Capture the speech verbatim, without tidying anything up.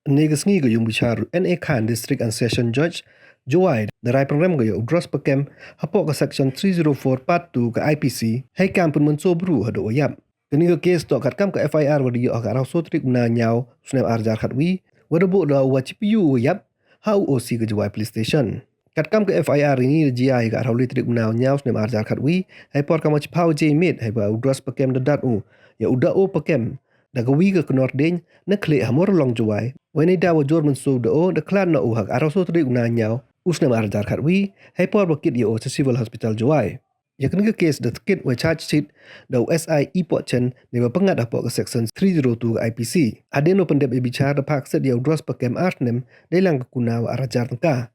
Ynne ka sngi ka yung bichar u N A Khan, District and Session Judge, Jowai, da rai pynrem ko ya u Dross Pakem hapoh ka Section three zero four Part two ka I P C, hei kam pynmynsaw bru haduh wa yap. Kani ka case toh katkam ka F I R wa da yoh ha ka arphaw soo tarik u Naiñiaw u snem ar hajar khatwi, wa da buh da u wa chipyu u wa yap ha u O C ka Jowai Police Station. Katkam ka F I R ini da jia ha ka arphaw le tarik u Naiñiaw u snem ar hajar khatwi, hei por kam wa chiphaw je miet, hei wa u Dross Pakem da dat u ya u Dao Pakem da kawi ka kynor dieñ na khlieh ha Morlong, Jowai. Wei neidaw wa jur mynsaw da u da khlad noh u ha ka arphaw soo tarik u Naiñiaw u snem ar hajar khatwi, hei por wa kit ya u cha Civil Hospital Jowai. Ya kani ka case da kit wa charge sheet da u S I Ipochen, dei wa pynngat hapoh ka Section three zero two ka I P C. Hadien wa pyndep i bichar da phah kset ya u Dross Pakem ar snem, dei lang ka kuna wa ar hajar tyngka.